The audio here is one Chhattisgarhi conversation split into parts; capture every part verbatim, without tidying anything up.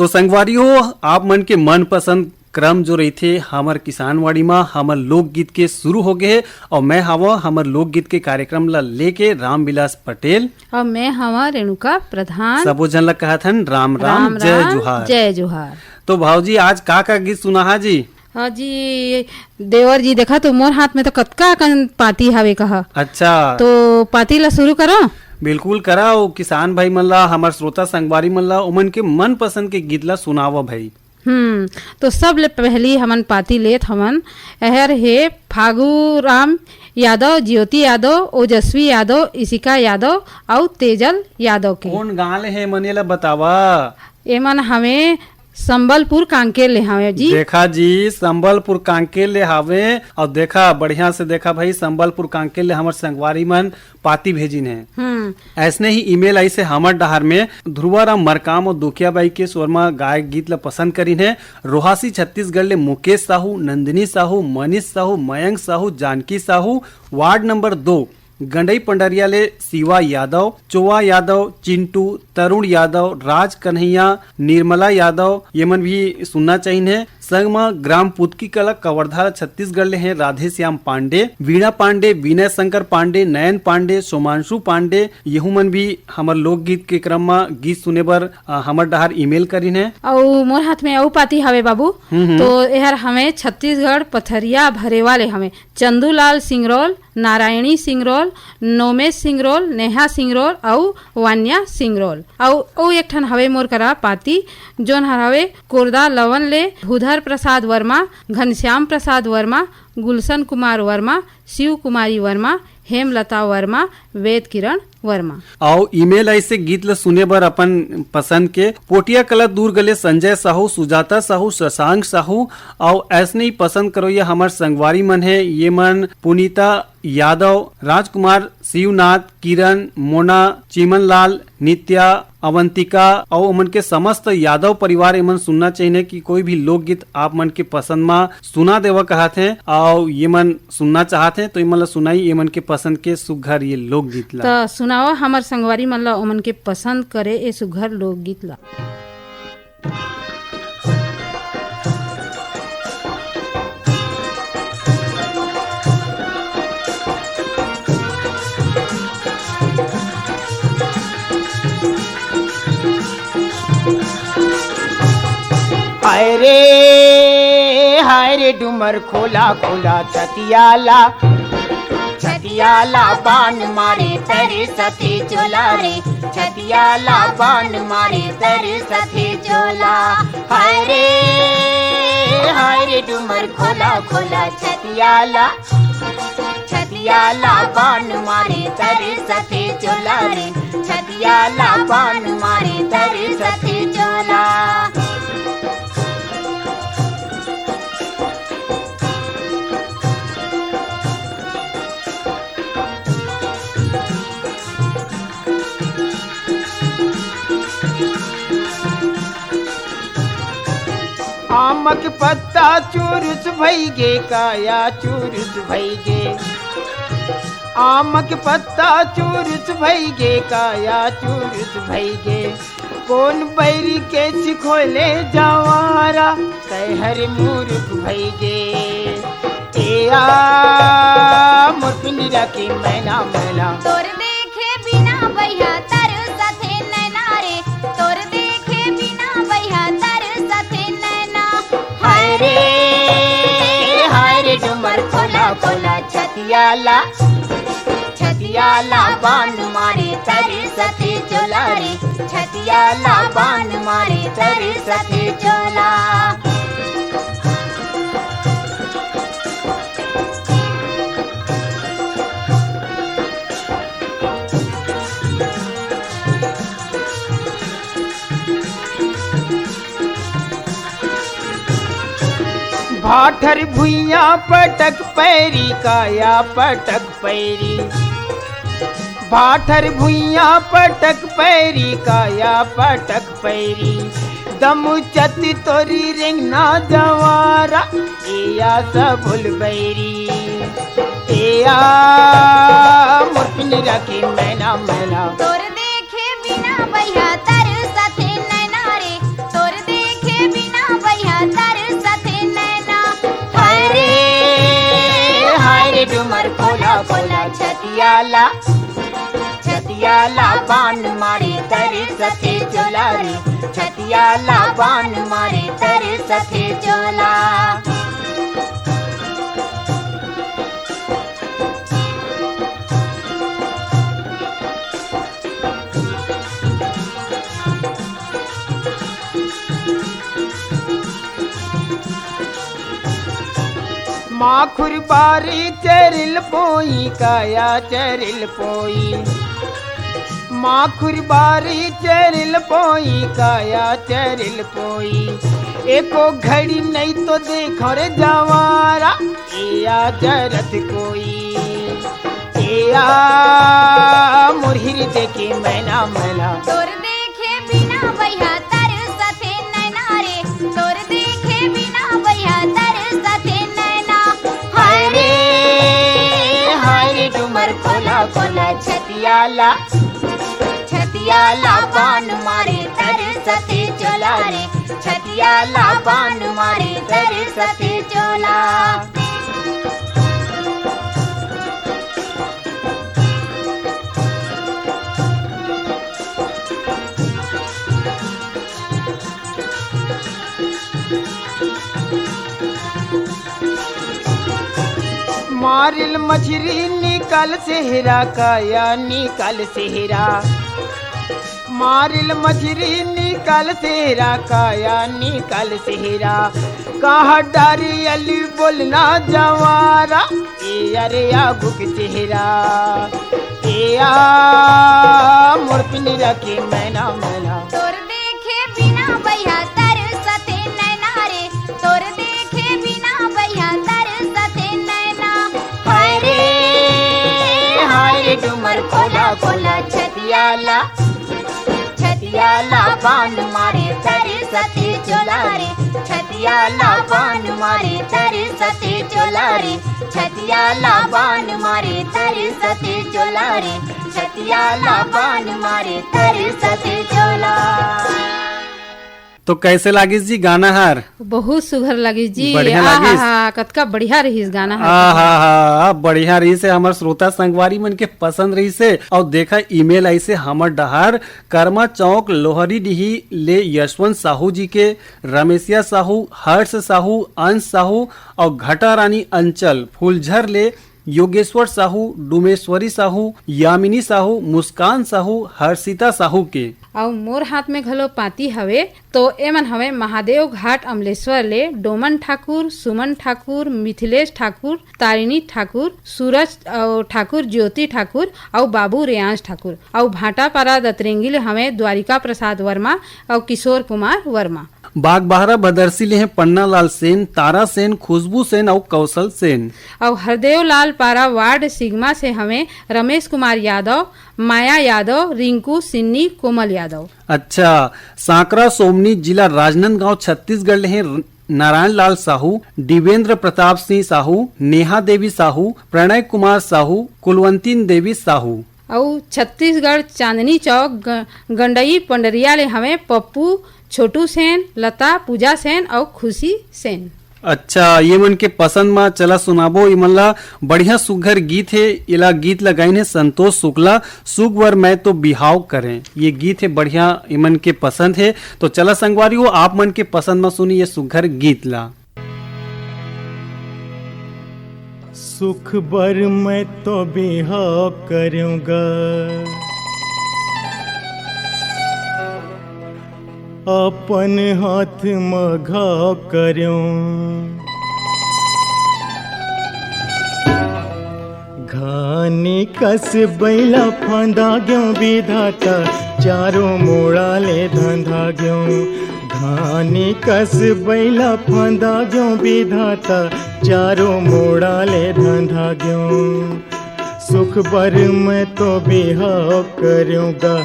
तो संगवारी हो, आप मन के मनपसंद क्रम जो रहिथे हमर किसानवाड़ी म, हमर लोकगीत के शुरू हो गे हे। और मैं हवं हमर लोकगीत के कार्यक्रम ला लेके रामविलास पटेल। और मैं हवं रेणुका प्रधान। सबो झन ला कहत हन राम राम, राम जय राम, जोहार। जय जोहार। तो भावजी, आज का का गीत सुनाहा जी? हाँ जी, देवर जी, देखा तो मोर हाथ में तो कतका अकन पाती हवे कहा। अच्छा। तो पाती ला शुरू करो। बिल्कुल करा, ओ किसान भाई मन ला, हमर श्रोता संगवारी मन ला, ओमन के मनपसंद के गीत ला सुनावा भाई। हम्म, तो सबले पहली हमन पाती लेत हवन, एहर हे फागू राम यादव, ज्योति यादव, ओजस्वी यादव, इशिका यादव अउ तेजल यादव के। कोन गांव ले हे मन, एला बतावा। एमन हवे संबलपुर कांकेर ले हवे जी। देखा जी, संबलपुर कांकेर ले हवे। और देखा, बढ़िया से देखा भाई, संबलपुर कांकेर ले हमर संगवारी मन पाती भेजिन हे। हम्म। ऐसने ही ईमेल आई से हमर डहार में ध्रुवा राम मरकाम और दुखिया बाई के स्वर म गायक गीत ल पसंद करिन हे। रोहासी छत्तीसगढ़ ले मुकेश साहू, नंदिनी साहू, मनीष साहू, मयंक साहू, जानकी साहू, वार्ड नंबर दो, गंडई पंडरिया ले शिवा यादव, चोवा यादव, चिंटू, तरुण यादव, राज कन्हैया, निर्मला यादव, ये मन भी सुनना चाहिए। संग म ग्राम पुतकी कला कवर्धा छत्तीसगढ़ ले हे राधेश्याम पांडे, वीणा पांडे, विनय शंकर पांडे, नयन पांडे, सोमांशु पांडे, यहू मन भी हमर लोकगीत के क्रम म गीत सुने बर, अ, हमर डहार ईमेल करिन हे। अउ मोर हाथ में अउ पाती हवे बाबू। हम्म, हम्म। तो एहर हवे छत्तीसगढ़ पथरिया भरेवा ले हवे चंदूलाल सिंगरौल, नारायणी सिंगरौल, नोमेश सिंगरौल, नेहा सिंगरौल अउ वान्या सिंगरौल। अउ, अउ एक ठन हवे मोर करा पाती, जोन हर हवे कोरदा लवन ले भूधर प्रसाद वर्मा, घनश्याम प्रसाद वर्मा, गुलशन कुमार वर्मा, शिव कुमारी वर्मा, हेमलता वर्मा, वेद किरण वर्मा। अउ ईमेल आई से गीत ल सुने बर अपन पसंद के। पोटिया कला दुर्ग ले संजय साहू, सुजाता साहू, शशांक साहू, अउ ऐसने ही पसंद करोइया हमर संगवारी मन हे, ये मन पुनीता यादव, राजकुमार, शिवनाथ, किरण, मोना, चिमनलाल, नित्या, अवंतिका अउ ओमन के समस्त यादव परिवार, एमन सुनना चाहिए कि कोई भी लोकगीत आप मन के पसंद म सुना देवा कहत हे, अउ ये मन सुनना चाहत हे, तो एमन ला सुनाई एमन के पसंद के सुघर ये लोकगीत ला। त सुनावा हमर संगवारी मन ला, ओमन के पसंद करे ए सुघर लोकगीत ला। हाय रे, हाय रे डुमर खोला खोला छतियाला, छतियाला बान मारे तरे सथे चोला रे, छतियाला बान मारे तरे सथे चोला। हाय रे, हाय रे डुमर खोला खोला छतियाला, छतियाला बान मारे तरे सथे चोला रे, छतियाला बान मारे तरे सथे चोला। आमक पत्ता चुरुस भइगे, काया चुरुस भइगे। आमक पत्ता चुरुस भइगे, काया चुरुस भइगे। कोन बैरी के सिखोले जवारा, तैहर मुरुख भइगे। ए आ मोर पिंजरा के मैना, मैना। तोर देखे बिना बइहा तरसथे नैना रे, तोर देखे बिना बइहा तरसथे नैना। हाय रे, हाय रे डुमर खोला खोला छतियाला, छतियाला बान मारे तरसथे चोला रे, छतियाला बान मारे तरसथे चोला। भाठर भुइयां पटक पैरी, काया पटक पैरी। भाठर भुइयां पटक पैरी, काया पटक पैरी। दमुचत तोरी रेंगना जवारा, एया सबुल बैरी। एया मोर पिंजरा के मैना, मैना। तोर देखे बिना बइहा तरसथे नैना रे, तोर छतिया ला, छतिया ला बान मारे तरसथे चोला रे, छतिया ला बान मारे तरसथे चोला। माखुर बारी चरिल पोई, काया चरिल पोई। माखुर बारी चरिल पोई, काया चरिल पोई। एको घड़ी नहीं तो देखो रे जवारा, एया जरत कोई। एया मोर हृदय के मैना, मैना। तोर देखे बिना बइहा तरसथे नैना रे, तोर देखे बिना बइहा तरसथे नैना। हाय रे, हाय रे डूमर खोला, खोला छतिया ला, छतिया ला बान मारे तरसथे चोला रे, छतिया ला बान मारे तरसथे चोला। मारिल मछरी निकाल सेहरा, काया निकाल सेहरा। मारिल मछरी निकाल सेहरा, काया निकाल सेहरा। कहा डारी अली बोलना जवारा, ए अरे आगू के चेहरा। ए आ मोर पिंजरा के मैना, मैना। तोर देखे बिना बइहा तरसथे नैना रे, तोर देखे बिना बइहा तरसथे नैना। हाय रे, हाय रे डूमर खोला, खोला छतिया ला, छतिया ला बान मारे तरसथे चोला रे, छतिया ला बान मारे तरसथे चोला रे, छतिया ला बान मारे तरसथे चोला रे, छतिया ला बान मारे तरसथे चोला। तो कैसे लागिस जी गाना हर? बहुत सुघर लागिस जी। बढ़िया आ लागिस? हा हा, कतका बढ़िया रहिस गाना हर। आ हा हा, बढ़िया रहिस हे। हमर श्रोता संगवारी मन के पसंद रहिस हे। अउ देखा, email आइस हे हमर डहार, करमा चौक, लोहरी डीही ले यशवंत साहू जी के, रमेशिया साहू, हर्ष साहू, अंश साहू अउ घटा रानी अंचल, फूलझर ले योगेश्वर साहू, डुमेश्वरी साहू, यामिनी साहू, मुस्कान साहू, हर्षिता साहू के। अउ मोर हाथ में घलो पाती हवे, तो एमन हवे महादेव घाट अमलेश्वर ले डोमन ठाकुर, सुमन ठाकुर, मिथिलेश ठाकुर, तारिणी ठाकुर, सूरज अउ ठाकुर, ज्योति ठाकुर अउ बाबू रेयांश ठाकुर, अउ भाटापारा दतरेंगी ले हवे द्वारिका प्रसाद वर्मा अउ किशोर कुमार वर्मा। बागबाहरा भदरसी ले हे पन्नालाल सेन, तारा सेन, खुशबू सेन अउ कौशल सेन। अउ हरदेवलाल पारा वार्ड सिगमा से हवे रमेश कुमार यादव, माया यादव, रिंकू सिन्नी, कोमल यादव। अच्छा, सांकरा सोमनी, जिला राजनांदगांव, छत्तीसगढ़ ले हे नारायण लाल साहू, दिवेंद्र प्रताप सिंह साहू, नेहा देवी साहू, प्रणय कुमार साहू, कुलवंतीन देवी साहू। अउ छत्तीसगढ़ चांदनी चौक ग-, गंडई पंडरिया ले हवे पप्पू, छोटू सेन, लता, पूजा सेन अउ खुशी सेन। अच्छा, ये मन के पसंद म चला सुनाबो, ये मन ला बढ़िया सुघर गीत हे, एला गीत ला गाइन हे संतोष शुक्ला, सुख बर मैं तो बिहाव करें। ये गीत हे बढ़िया, ये मन के पसंद हे। तो चला संगवारी हो, आप मन के पसंद म सुनी ये सुघर गीत ला। सुख बर मैं तो बिहाव करूँगा, अपन हाथ म घाव करूँ। घानी कस बैला फांदा ग्यों विधाता, चारों मोड़ा ले धंधा ग्यों। घानी कस बैला फांदा ग्यों विधाता, चारों मोड़ा ले धंधा ग्यों। सुख बर मैं तो बिहाव करूँगा,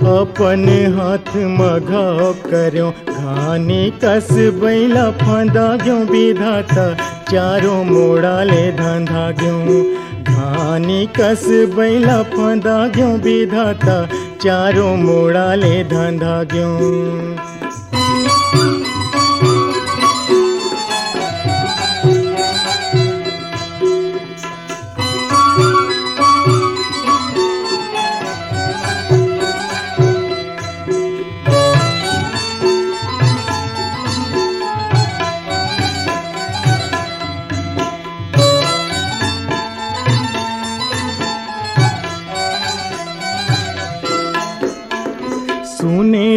अपन हाथ म घाव करूँ। घानी कस बैला फांदा ग्यों विधाता, चारों मोड़ा ले धंधा ग्यों। घानी कस बैला फांदा ग्यों विधाता, चारों मोड़ा ले धंधा ग्यों।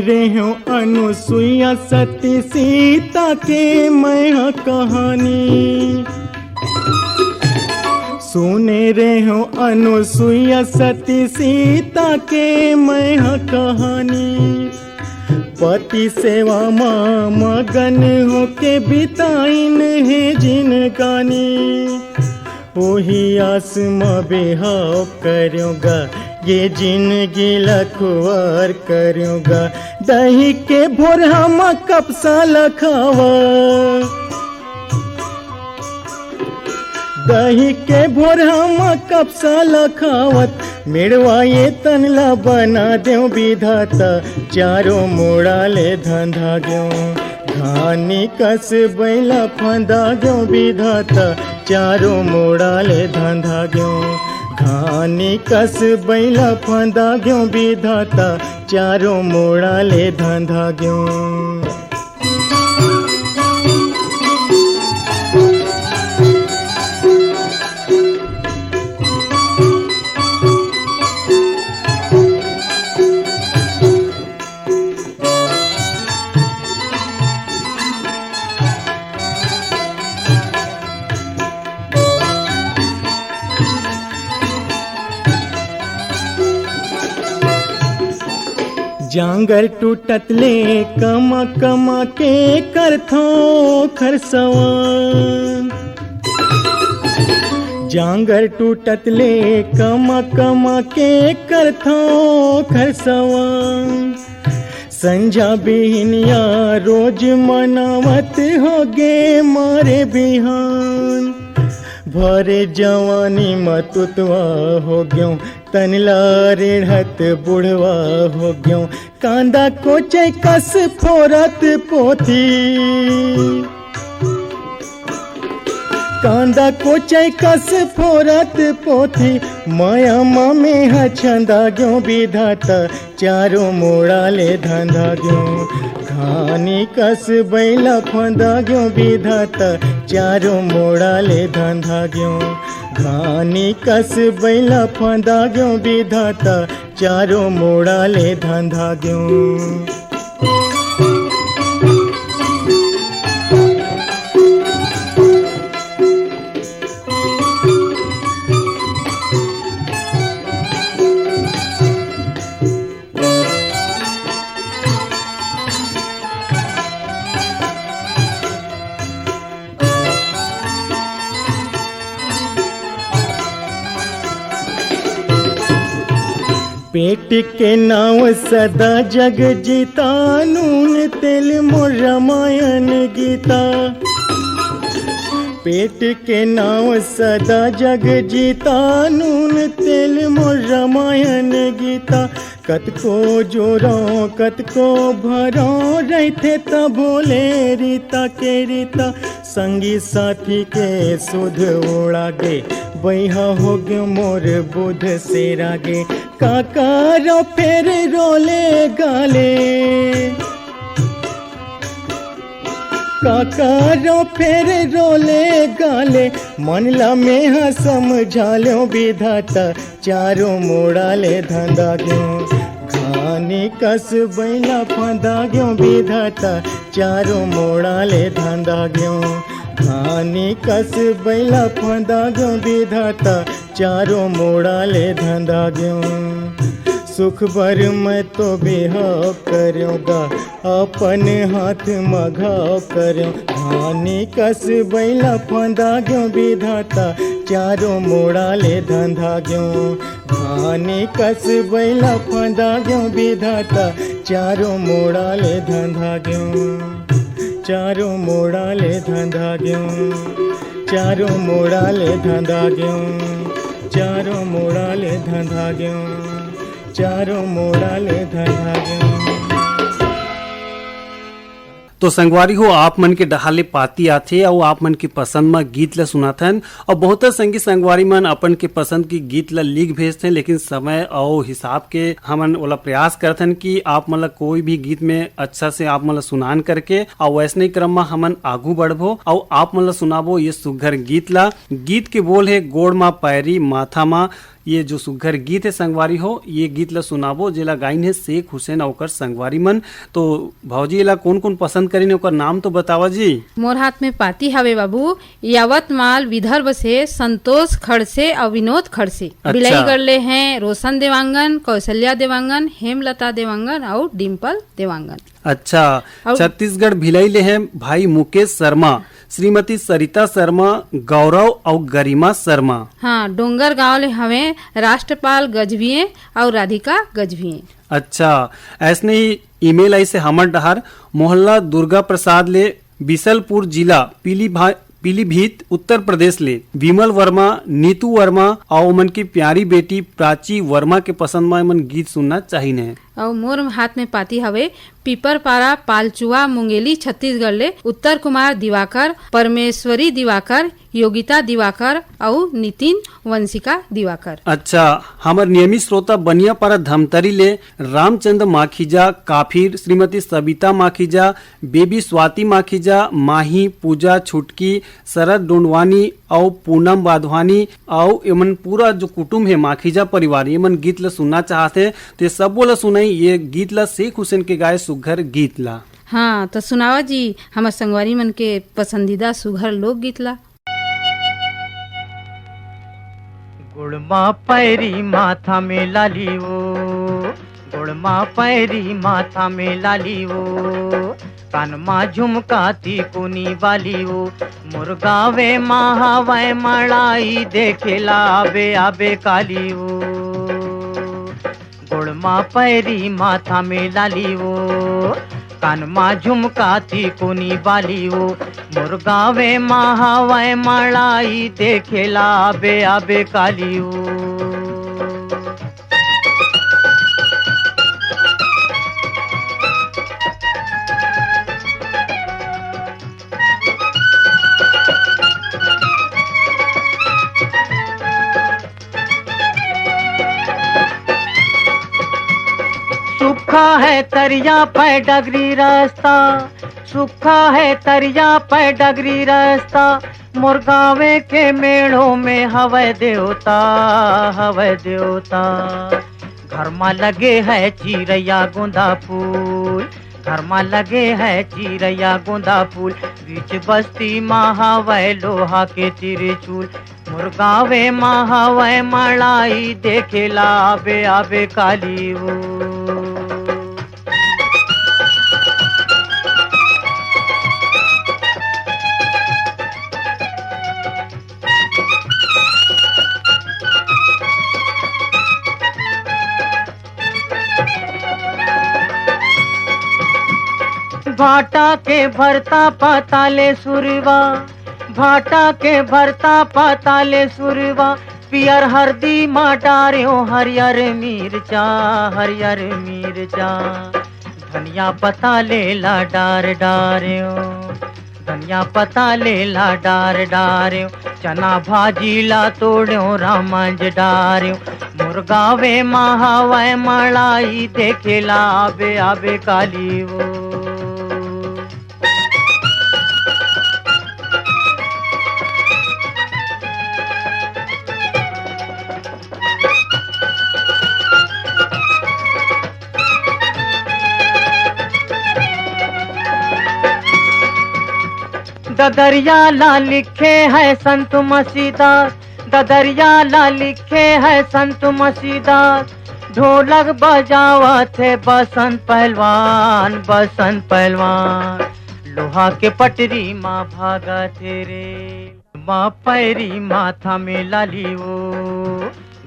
रेहेंव अनुसुईया सती सीता के मैं ह कहानी। सुने रेहेंव अनुसुईया सती सीता के मैं ह कहानी। पति सेवा म मगन होके बिताइन हे जिनगानी। ओही आस म बिहाव करेंव गा, ये जिनगी ल खुवार करेंव गा। दही के भोरहा म कपसा ल खावा, दही के भोरहा म कपसा ल खावत, मेड़वा ये तन ल बना देंव बिधाता, चारों मुड़ा ले धंधा गेंव। घानी कस बइला फंदा गेंव बिधाता, चारों मुड़ा ले धंधा गेंव। घानी कस बइला फंदा गेंव बिधाता, चारों मुड़ा ले धंधा गेंव। जांगर टूटत ले कमा कमा के करथों खरसवन। जांगर टूटत ले कमा कमा के करथों खरसवन। संझा बिहनिया रोज मनावत होगे मारे बिहान। भरे जवानी म तुतवा हो गेंव, तन ला रेढ़त बुढ़वा हो गेंव। कांदा कोचई कस फोरत पोथी, कांदा कोचई कस फोरत पोथी, मया म मेंह छंदा गेंव बिधाता, चारों मुड़ा ले धंधा गेंव। घानी कस बइला फंदा गेंव बिधाता, चारों मुड़ा ले धंधा गेंव। घानी कस बइला फंदा गेंव बिधाता, चारों मुड़ा ले धंधा गेंव। पेट के नाव सदा जग जीता, नून तेल मोर रामायण गीता। पेट के नाव सदा जग जीता, नून तेल मोर रामायण गीता। कतको जोरौं, कतको भरौं, रहिथे तभो ले रीता के रीता। संगी साथी के सुध उड़ा गे, बइहा होगे मोर बुध सेरा गे। का करौं फेर रोले गाले, का करौं फेर रोले गाले, मन ला मेंह समझा लेंव बिधाता, चारों मुड़ा ले धंधा गेंव। घानी कस बइला फंदा गेंव बिधाता, चारों मुड़ा ले धंधा गेंव। घानी कस बइला फंदा गेंव बिधाता, चारों मुड़ा ले धंधा गेंव। सुख बर मैं तो बिहाव करेंव गा, अपन हाथ म घाव करेंव। घानी कस बइला फंदा गेंव बिधाता, चारों मुड़ा ले धंधा गेंव। घानी कस बइला फंदा गेंव बिधाता, चारों मुड़ा ले धंधा गेंव। चारों मुड़ा ले धंधा गेंव, चारों मुड़ा ले धंधा गेंव, चारों मुड़ा ले धंधा गेंव, चारों मुड़ा ले धंधा गेंव। तो संगवारी हो, आप मन के डहार ले पाती आथे अउ आप मन के पसंद म गीत ल सुनाथन अउ बहुते संगी संगवारी मन अपन के पसंद के गीत ल लिख भेजथें, लेकिन समय अउ हिसाब के हमन ओला प्रयास करथन कि आप मन ल कोई भी गीत में अच्छा से आप मन ल सुनान करके अउ वैसने क्रम म हमन आगू बढ़बो अउ आप मन ल सुनाबो ये सुग्घर गीत ल। गीत के बोल हे, गोड़ म पैरी, माथा म ये जो सुग्घर गीत हे संगवारी हो, ये गीत ला सुनाबो, जेला गाइन हे शेख हुसैन अउ ओकर संगवारी मन। तो भौजी, एला कोन-कोन पसंद करिन, ओकर नाम तो बतावा जी। मोर हाथ में पाती हवे बाबू, यावतमाल विदर्भ से संतोष खड़से अउ विनोद खड़से। अच्छा। बिलाईगढ़ ले हैं रोशन देवांगन, कौशल्या देवांगन, हेमलता देवांगन अउ डिम्पल देवांगन। अच्छा, अउ छत्तीसगढ़ भिलाई ले हैं भाई मुकेश शर्मा, श्रीमती सरिता शर्मा, गौरव अउ गरिमा शर्मा। हाँ, डोंगरगांव ले हवे राष्ट्रपाल गजभिये अउ राधिका गजभिये। अच्छा, अइसने ही ईमेल आइस हे हमर डहार, मोहल्ला दुर्गा प्रसाद ले, बिसलपुर जिला, पीलीभा-, पीलीभीत, उत्तर प्रदेश ले विमल वर्मा, नीतू वर्मा अउ ओमन की प्यारी बेटी प्राची वर्मा के पसंद म एमन गीत सुनना चाहिन हे। अउ मोर हाथ में पाती हवे पीपरपारा, पालचुआ, मुंगेली, छत्तीसगढ़ ले उत्तर कुमार दिवाकर, परमेश्वरी दिवाकर, योगिता दिवाकर अउ नितिन वंशिका दिवाकर। अच्छा, हमर नियमित श्रोता बनियापारा धमतरी ले रामचंद्र माखीजा, काफिर, श्रीमती सबिता माखीजा, बेबी स्वाति माखीजा, माही, पूजा, छुटकी, शरद डोंडवानी अउ पूनम वाधवानी अउ एमन पूरा जो कुटुम हे माखीजा परिवार, एमन गीत ल सुनना चाहत हे, तो ये सबो ल सुनई। ये गीत ल शेख हुसैन के गाए सुघर गीत ला। हाँ, तो सुनावा जी हमर संगवारी मन के पसंदीदा सुघर लोकगीत ला। गुड़मा पैरी माथा में लाली ओ, गुड़मा पैरी माथा में लाली ओ, कान मा झुमका तिकोनी बाली ओ, मोर गावे मा हवय मड़ाई देखेला आबे आबे काली ओ। गुड़मा पैरी माथा में लाली ओ, कान मा झुमका तिकोनी बाली ओ, मोर गावे मा हवय मड़ाई देखेला आबे आबे काली ओ। सूखा है तरिया पे डगरी रास्ता, सूखा है तरिया पे डगरी रास्ता, मोर गावे के मेड़ो में हवय देवता, हवय देवता। घर मा लगे है चिरैया गोंदा फूल, घर मा लगे है चिरैया गोंदा फूल, बीच बस्ती मा हवय लोहा के त्रिशूल, मोर गावे मा हवय मड़ाई देखेला आबे आबे काली ओ। भाटा के भरता पताले सुरवा, भाटा के भरता पताले सुरवा, पियर हरदी मा डार्यो हरियर मिर्चा, हरियर मिर्चा। धनिया पता ले ला डार डार्यो, धनिया पता ले ला डार डार्यो, चना भाजी ला तोड़्यो रामंज डार्यो। मोर गावे मा हवय मड़ाई देखेला आबे आबे काली ओ। ददरिया ला लिखे है संत मसीदास, ददरिया ला लिखे है संत मसीदास, ढोलक बजावत हे बसंत पहलवान, बसंत पहलवान। लोहा के पटरी मा भागत हे रे। मा पैरी माथा में लाली ओ,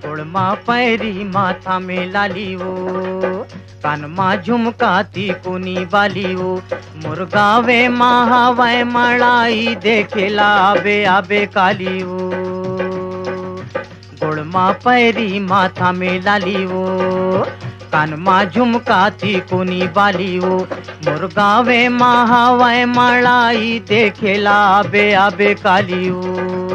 गोड़ मा पैरी माथा में लाली ओ, कान मा झुमका तिकोनी बाली ओ, मोर गावे मा हवय मड़ाई देखेला आबे आबे काली ओ। गोड़ मा पैरी माथा में लाली ओ, कान मा झुमका तिकोनी बाली ओ, मोर गावे मा हवय मड़ाई देखेला आबे आबे काली ओ।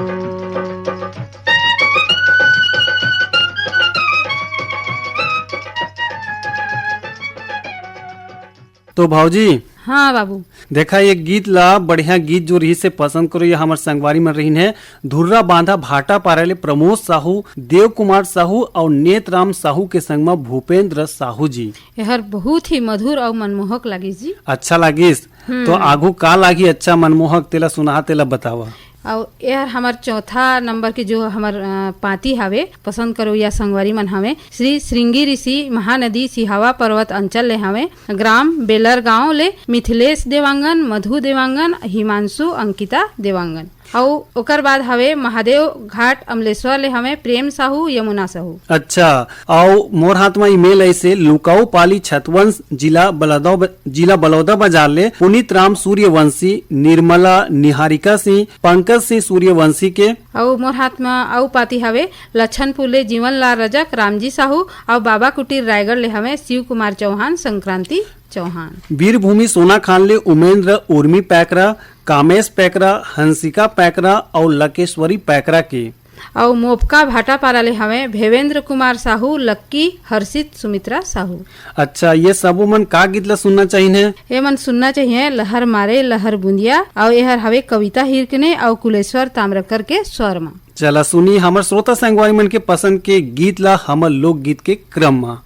तो भाऊजी, हाँ बाबू। देखा, ये गीत ला बढ़िया गीत जो रहिस हे, पसंद करो, ये हमर संगवारी मन रहिन हे धुर्रा बांधा भाटापारा ले प्रमोद साहू, देव कुमार साहू अउ नेतराम साहू के संग म भूपेंद्र साहू जी। एहर बहुत ही मधुर अउ मनमोहक लागिस जी। अच्छा लागिस। हम्म। तो आगू का लागी अच्छा मनमोहक, तेला सुनाहा, तेला बतावा। अउ एहर हमर चौथा नंबर के जो हमर, अ, पाती हावे, पसंद करो या संगवारी मन हावे, श्री श्रृंगी ऋषि महानदी सिहावा पर्वत अंचल ले हावे, ग्राम बेलर गांव ले मिथिलेश देवांगन, मधु देवांगन, हिमांशु, अंकिता देवांगन। अउ ओकर बाद हवे महादेव घाट अमलेश्वर ले हवे प्रेम साहू, यमुना साहू। अच्छा, अउ मोर हाथ म ईमेल ऐसे लुकाऊ पाली छतवंश जिला बलौदा, जिला बलौदा बाजार ले पुनीत राम सूर्यवंशी, निर्मला निहारिका सिंह, पंकज सिंह सूर्यवंशी के। अउ मोर हाथ म अउ पाती हवे लछनपुर ले जीवन लाल रजक, रामजी साहू, अउ बाबा कुटीर रायगढ़ ले हवे शिव कुमार चौहान, संक्रांति चौहान। वीरभूमि सोना खान ले उमेंद्र, उर्मी पैकरा, कामेश पैकरा, हंसिका पैकरा अउ लकेश्वरी पैकरा के। अउ मोपका भाटापारा ले हवे भेवेंद्र कुमार साहू, लक्की, हर्षित, सुमित्रा साहू। अच्छा, ये सबो मन का गीत ला सुनना चाहिए? ये मन सुनना चाहिए लहर मारे लहर बुंदिया, अउ एहर हवे कविता हिरकने अउ कुलेश्वर ताम्रकर के स्वर म। चला सुनी हमर श्रोता संगवारी मन के पसंद के गीत ला हमर लोकगीत के क्रम म।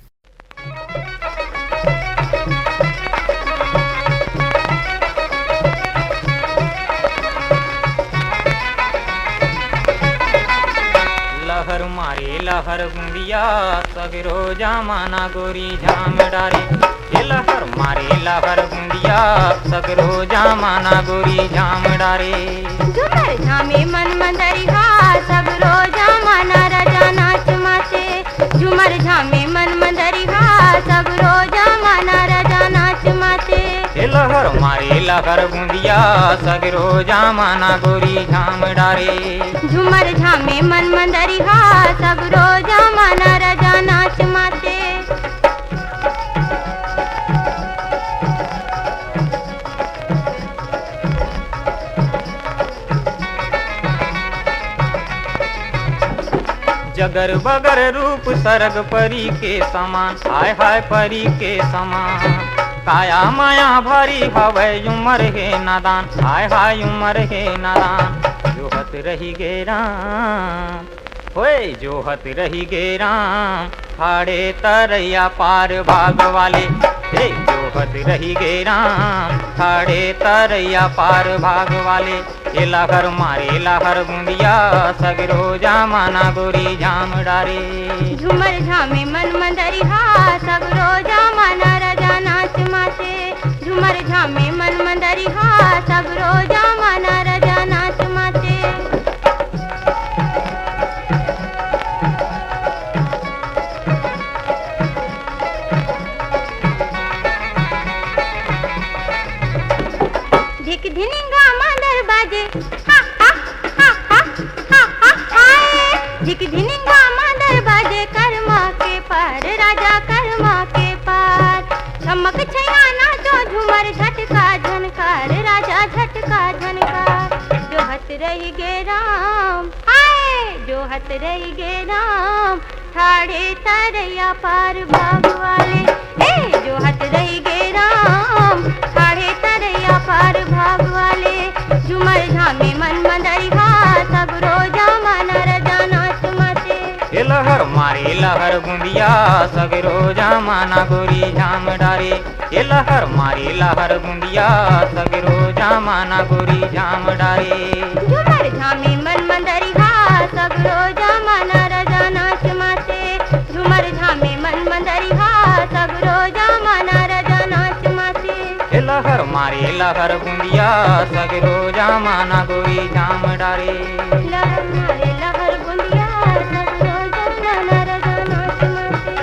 लहर मारे लहर बुंदिया, सगरो जमाना गोरी झाम डारे। ए लहर मारे लहर बुंदिया, सगरो जमाना गोरी झाम डारे। झुमर झामे मन मंदरिहा, सगरो जमाना राजा नाच माते। झुमर झामे मन मंदरिहा, सगरो जमाना राजा नाच माते। ए लहर मारे लहर बुंदिया, सगरो जमाना गोरी झाम डारे। झुमर झामे मन मंदरिहा, सगरो जमाना राजा नाच माते। जगर बगर रूप सरग परी के समान, हाय हाय परी के समान। काया माया भारी हवय उमर हे नादान, हाय हाय उमर हे नादान। जोहत रही गे राम, होए जोहत रही गे राम, ठाड़े तरैया पार भाग वाले। हे जोहत रही गे राम, ठाड़े तरैया पार भाग वाले। ए लहर मारे लहर बुंदिया, सगरो जमाना गोरी झाम डारे। झुमर झामे मन मंदरिहा, सगरो जमाना राजा नाच माते। झुमर झामे मन मंदरिहा, सगरो जमाना राजा नाच माते। धिक धिनिंगा मांदर बाजे, हा, हा, हा, हा, हा, हा, हाय। धिक धिनिंगा मांदर बाजे, करमा के पार, राजा करमा के पार। छमक छैया नाचो, झूमर झटका झनकार, राजा झटका झनकार। जोहत रही गे राम, हाय, जोहत रही गे राम, ठाड़े तरैया पार भाग वाले। ए, जोहत रही गे राम, ठाड़े तरैया पार भाग वाले। झुमर झामे मन मंदरिहा, सगरो जमाना राजा नाच माते। ए लहर मारे लहर बुंदिया, सगरो जमाना गोरी झाम डारे। ए लहर मारे लहर बुंदिया, सगरो जमाना गोरी झाम डारे। झुमर झामे मन मंदरिहा, सगरो जमाना राजा नाच माते। झुमर झामे मन मंदरिहा, सगरो जमाना राजा नाच माते। ए लहर मारे लहर बुंदिया, सगरो जमाना गोरी झाम डारे। लहर मारे लहर बुंदिया, सगरो जमाना राजा नाच माते।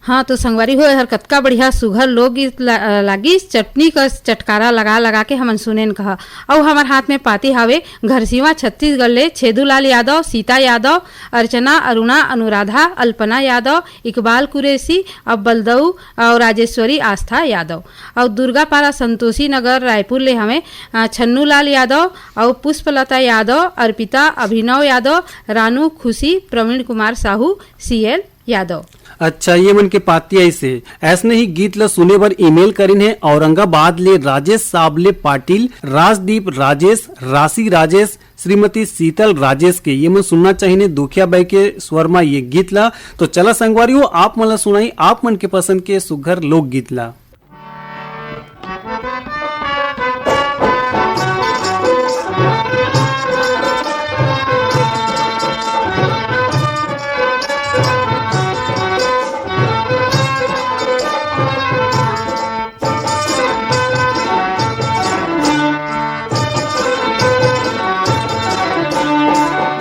हाँ, तो संगवारी हो, एहर कतका बढ़िया सुघर लोकगीत ला-, लागिस। चटनी कस चटकारा लगा लगा के हमन सुनेन कहा। अउ हमर हाथ में पाती हावे घरसीवा छत्तीसगढ़ ले छेदूलाल यादव, सीता यादव, अर्चना, अरुणा, अनुराधा, अल्पना यादव, इकबाल कुरैशी, अउ बलदऊ अउ राजेश्वरी आस्था यादव। अउ दुर्गापारा संतोषी नगर रायपुर ले हवे, अ, छन्नूलाल यादव अउ पुष्पलता यादव, अर्पिता, अभिनव यादव, रानू, खुशी, प्रवीण कुमार साहू, सीएल यादव। अच्छा, ये मन के पाती ऐसे। ऐसने ही गीत ल सुने बर ईमेल करिन हे औरंगाबाद ले राजेश साबले पाटिल, राजदीप राजेश, राशि राजेश, श्रीमती शीतल राजेश के। ये मन सुनना चाहिए दुखिया बाई के स्वर म ये गीत ला। तो चला संगवारी हो, आप मन ला सुनाई आप मन के पसंद के सुघर लोकगीत ला।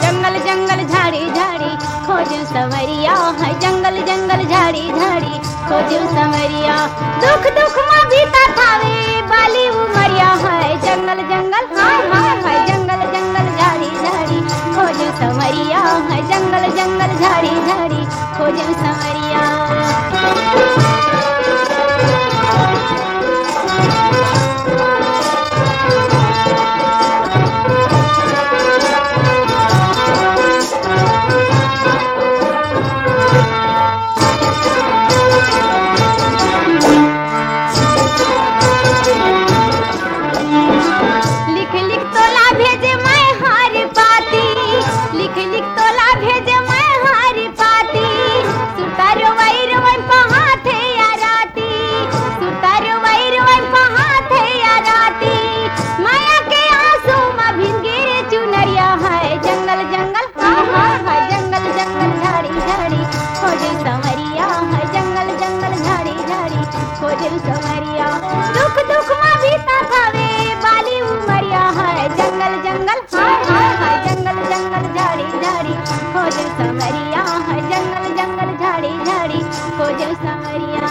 जंगल जंगल झाड़ी झाड़ी खोजू संवरिया है, जंगल जंगल झाड़ी झाड़ी खोजू संवरिया। दुख दुख मा बीता थावे बाली उमरिया है, जंगल जंगल हाय हाय हाय, जंगल जंगल झाड़ी झाड़ी खोजू संवरिया है, जंगल जंगल झाड़ी झाड़ी खोजू संवरिया। लिख लिख तोला भेजे मैं हर पाती, लिख लिख तोला भेजे मैं हर पाती। सुरता रोवई रोवई पहाथे या राती, सुरता रोवई रोवई पहाथे या राती। माया के आंसू मा भिंगे चुनरिया है, जंगल जंगल हाय हाय हाय, जंगल जंगल झाड़ी झाड़ी खोजे संवरिया है, जंगल जंगल झाड़ी झाड़ी खोजे संवरिया। दुख दुख मा बीता थावे बाली उमरिया है, जंगल जंगल हाय हाय हाय, जंगल जंगल झाड़ी झाड़ी खोजे संवरिया है, जंगल जंगल झाड़ी झाड़ी खोजे संवरिया।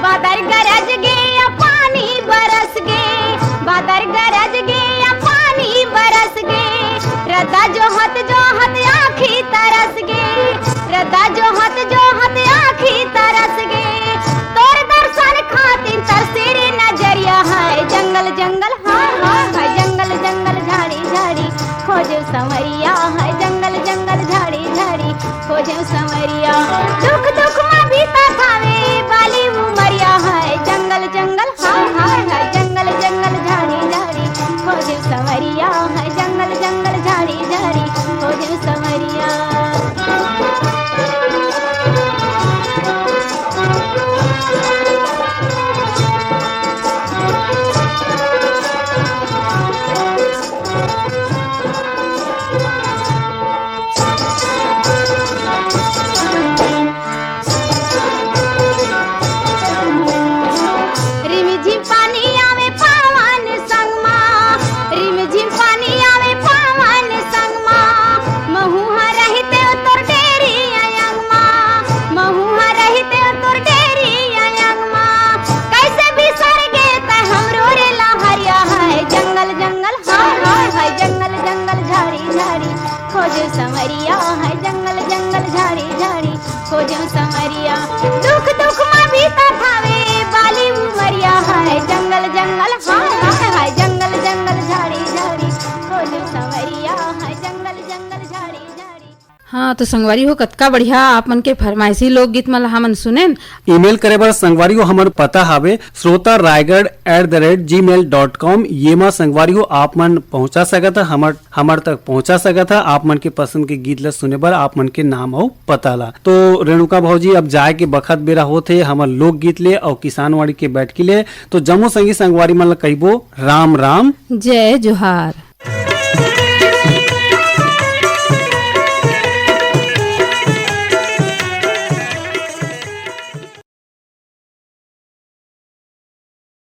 बादर गरज गे या पानी बरस गे, बादर गरज गे या पानी बरस गे, रद्दा जोहत जोहत आँखी तरस गे, रद्दा जोहत जोहत आँखी तरस गे। तोर दर्शन खातिर तरसे रे नजरिया है, जंगल जंगल हाय हाय हाय, जंगल जंगल झाड़ी झाड़ी खोजे संवरिया है, जंगल जंगल झाड़ी झाड़ी खोजे संवरिया। दुख दुख मा बीता थावे बाली उमरिया है, जंगल जंगल हाय हाय हाय, जंगल जंगल झाड़ी झाड़ी खोजे संवरिया है, जंगल जंगल झाड़ी झाड़ी खोजे संवरिया। रिमझिम पानी आवे पावन संग मा, रिमझिम पानी आवे पावन संग मा, महू हा रहिते तोर डेरी अंग मा, महू हा रहिते तोर डेरी अंग मा, कैसे बिसर गे तै हमरो रे लहरिया है, जंगल जंगल हाय हाय हाय, जंगल जंगल झाड़ी झाड़ी खोजे संवरिया है, जंगल जंगल झाड़ी झाड़ी खोजे संवरिया। दुख दुख मा बीता थावे बाली उमरिया है, जंगल जंगल हाय हाय हाय, जंगल जंगल झाड़ी झाड़ी खोजे संवरिया है, जंगल जंगल झाड़ी झाड़ी। हाँ, तो संगवारी हो, कतका बढ़िया आप मन के फरमाइशी लोकगीत मन ला हमन सुनेन। ईमेल करे बर संगवारी हो, हमर पता हावे श्रोता Raigarh at the rate gmail dot com। ये मा संगवारी हो, आप मन पहुंचा सकत ह, हमर, हमर तक पहुंचा सकत ह आप मन के पसंद के गीत ला सुने बर आप मन के नाम अउ पता ला। तो रेणुका भौजी, अब जाए के बखत बेरा होत हे हमर लोकगीत ले अउ किसानवाड़ी के बैठकी ले। तो जम्मो संगी संगवारी मन ला कहिबो राम राम। जय जोहार।